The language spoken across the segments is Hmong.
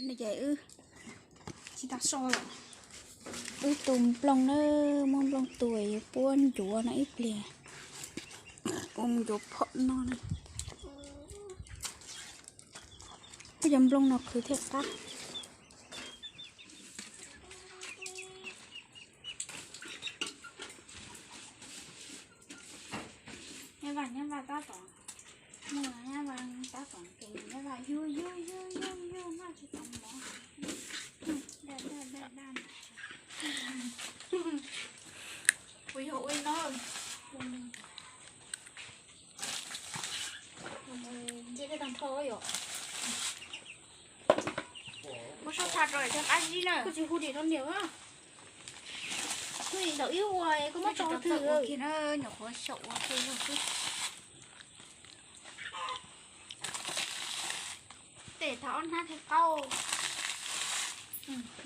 Ces wb, wb tu nplooj na, muab nplooj tu yuav puab ncuav no ib pliag, ua ncuav phom no na. Ua cov nplooj no khwv thiaj qab. Nyab Vaj, Nyab Vaj tab tom, Nyab Vaj tab tom ces Nyab Vaj yug yug yug yug yug noj tsis tau mov. Daj daj daj daj. Kuv yog ua no. Nce tej tag nrho yom. Muab sab tha rau thiaj qab zib na. Koj tsis hu dim rau niam. Hu dim ntawm ib ua koj muab tso twg kiag na, nyuam qhuav xyaum ua kiag zog xwb. Tej thaum ob hnab thiaj qaub.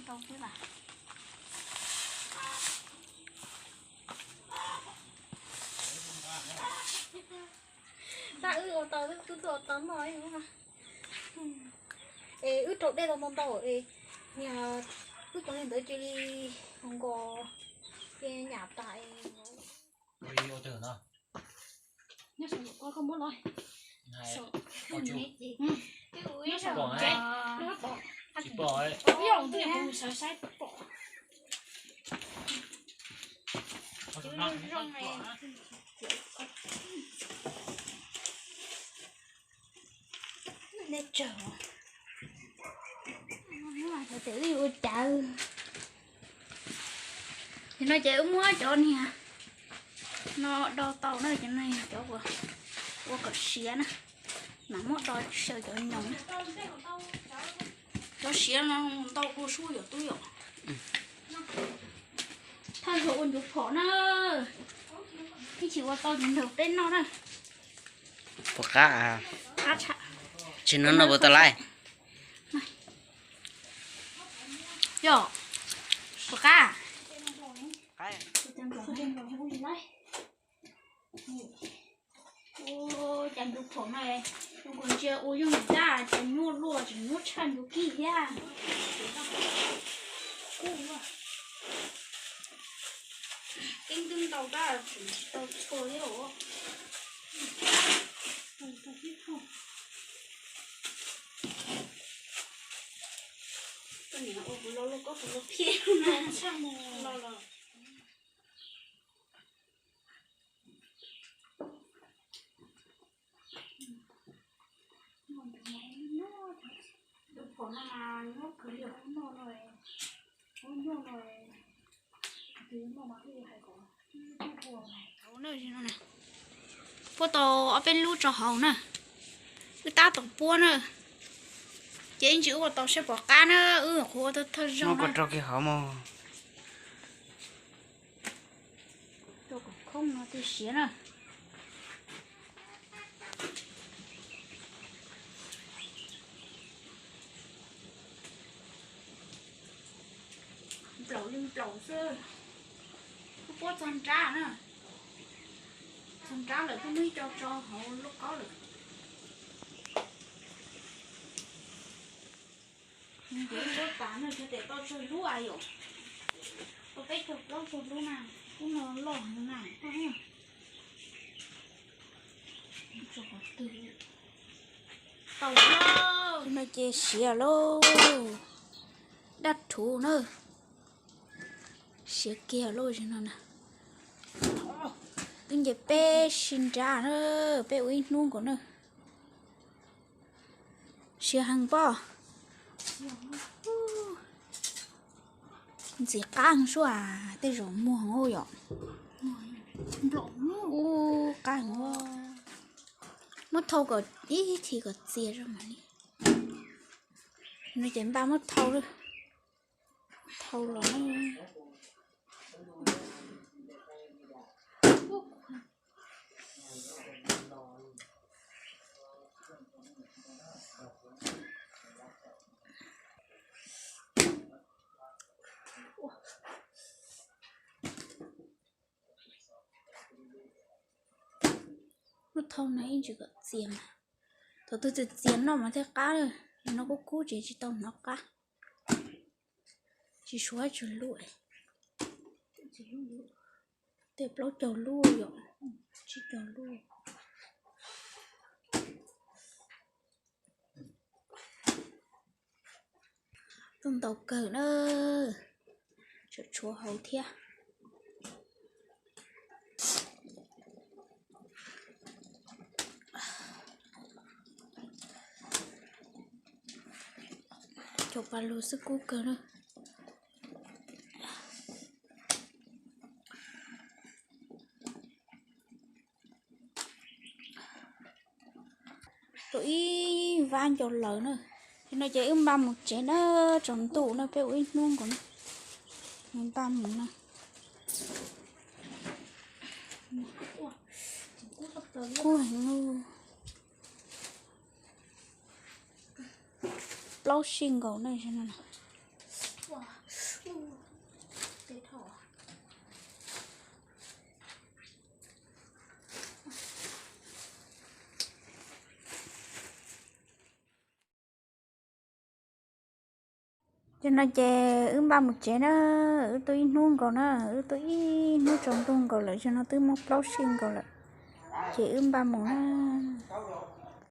Ntau thiab las. Tab wb ua tau, wb twb ua tau noj. Es wb rau dej tau ntau ntau es, niag wb cov li ntawd cia li nkaus, ces nyam tas es. Nyob saum koj muab los. Nyob saum tsev, tsis pom, ib yam twg kuv sawv saib pom. Zoo zoo. Neb tsawg, cov tes wb ua cas. Ces no ces wb muab cov niag no do tau na, cov no yog cov uas ua kom siav na, mam muab do xyaw cov nyoos na. Cov siav no ntau dua sub yom tub yom. Thawj zaug ua ncuav phom na, ib chim ua tau ces nrog peb noj na. Puas qab? Tsis no no puas tau lawm? Yog, puas qab? Cas ncuav phom no, kuv ntsia ua yooj yim dab, cas nyuaj luaj, tseem nyuaj tshaj ncuav kib thiab. Keeb twb ntau tab tseem tsis tau txhua thiab os. Koj niam ua kuv lo loj, koj kuv lo phiab no tshaj mus los los. Ncuav phom no mas nyuaj kawg li, ua noj no, ua nyuaj no. Puab tau ob peb lub rau hauv na, wb tab tom puab na, ces ib ntsis wb ua tau saib puas qab na, wb qhuav ua thawj zaug na. Rau kiag hauv mog. Rau kom khoob no thiaj siav na. Nplaum li nplaum xwb. Puab txog nrab na. Txog nrab lawm twb muab ib co tso hauv lub qaub lawm. Ncuav puab tas no, tes tau tsawg lub a yom? Tau peb caug plaub caug lub na. Lub no loj heev na. Tau no ces siav lauj. Daj rhuv na. Siav kiag lauj no na. Twb nce peb sib nrab na, peb ua ib hnub nkaus na. Siav heev pob. Ntxim qab sua, tej zaum muag yom. Ub, qab. Muab thau kom ib chim kom txias zoo mam li. No ces npaj muab thau, thau los. Muab thau no ib ntsis kom txias mas, thaum twg txias txias noj mas thiaj qab. Cov no kub kub ces tsis tau hnov qab. Tsis suav tsis lub. Tej plaub caug lub yom, tsib caug lub. Tuaj ntau kawg na, tshuav tshuav hauv thiab. Cov pas lug xwb kub kawg na. Tau ib vab ncau lawm na. Ces no ces wb npaj mus tsev na, tsaus ntuj na peb ua ib hnub nkaus na. Npaj mus na. Kub heev. Plaub sij nkaus na. Ces no ces wb npaj mus tsev na, wb tuaj ib hnub nkaus na, wb tuaj ib hnub tsaus ntuj nkaus lawm, ces no twb muaj plaub sij nkaus lawm, ces wb npaj mus na.